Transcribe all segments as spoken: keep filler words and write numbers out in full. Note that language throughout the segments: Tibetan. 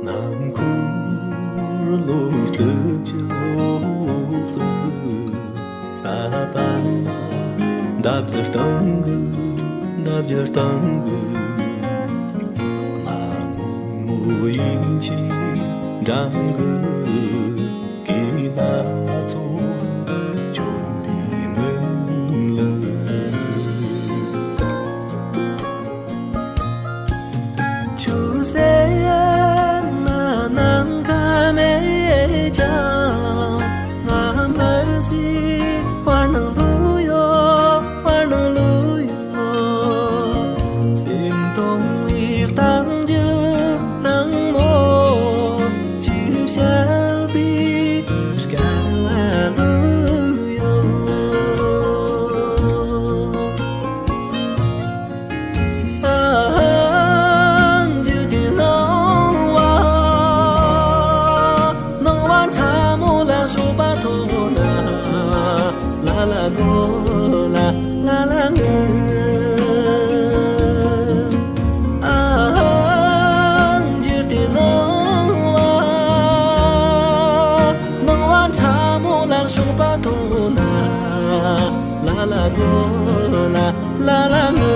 ནང་ཁུལ་ལོ་རྩིབས་ཀྱི་འོག་ཏུ། ས་པ་འདབ་བརྒྱ་སྟེང་གི། འདབ་བརྒྱ་སྟེང་གི། མ་མོ་མོ་ཡིན་ཆེ་འགྲམ་གི། གི་ན་ཚོ་བཅོམ་པའི་མིན་ལ། ཆུ་སེ་ན་ནམ་མཁའ་མེད་ཀྱང་། ང་མར་སི་བར་ན་ལུ་ཡོ། བར་ན་ལུ་ཡོ། སེམས་སྟོང་བའི་གཏམ་རྒྱུད་རང་མོ། ཅི་བཤད་པའི་སྐལ་བ་ལུ་ཡོད། ཨ་ཧ་འཇུ་དུ་སྣང་བ། སྣང་བ་ཕྲ་མོ་ལ་སོགས་པ་མཐོང་ན། ལ་ལ་གོ་ལ་ལ་ལ་ངུ། ཨ་ཧ་འཇུ་དུ་སྣང་བ། སྣང་བ་ཕྲ་མོ་ལ་སོགས་པ་མཐོང་ན། ལ་ལ་གོ་ལ་ལ་ལ་ངུ།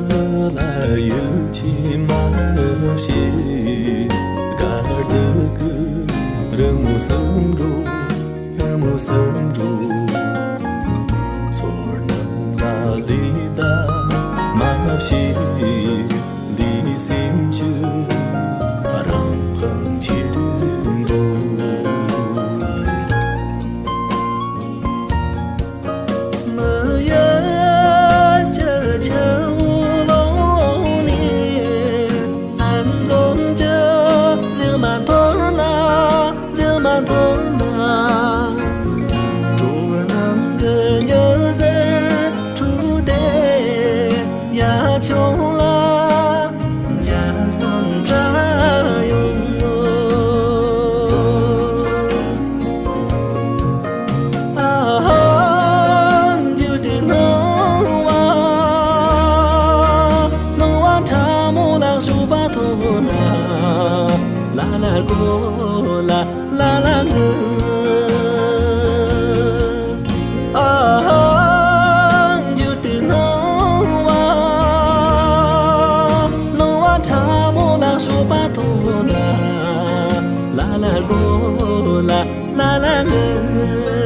ལོ་ཟླ་ལ་ཡིད་ཆེས་མ་བྱེད། དགའ་སྡུག་གི་རི་མོ་བསམ་འགྲོ། རི་མོ་བསམ་འགྲོ། ཚོར་སྣང་ལ་ལུས་ལྟ་མ་བྱེད། ལུས་སེམས་ཀྱི་རང་དབང་ཕྱིར་འགྲོ། མི་ཡུལ་གྱི་ཆུ་བོ་ལོང་ནས། ཨན་རྫོང་གི་མཛེས་མ་མཐོང་ན། མཛེས་མ་མཐོང་ན། སྤྲོ་སྣང་གི་མྱུ་གུ་འཁྲུགས་ཏེ། ཡ་ཆུང་ལ་འཇའ་ཚོན་བཀྲ་ཡོང་ངོ་། ཨ་ཧ་འཇུ་དུ་སྣང་བ། སྣང་བ་ཕྲ་མོ་ལ་སོགས་པ་མཐོང་ན། ལ་ལ་གོ་ལ་ལ་ལ་ངུ། ཨ་ཧ་འཇུ་དུ་སྣང་བ། སྣང་བ་ཕྲ་མོ་ལ་སོགས་པ་མཐོང་ན། ལ་ལ་གོ་ལ་ལ་ལ་ངུ།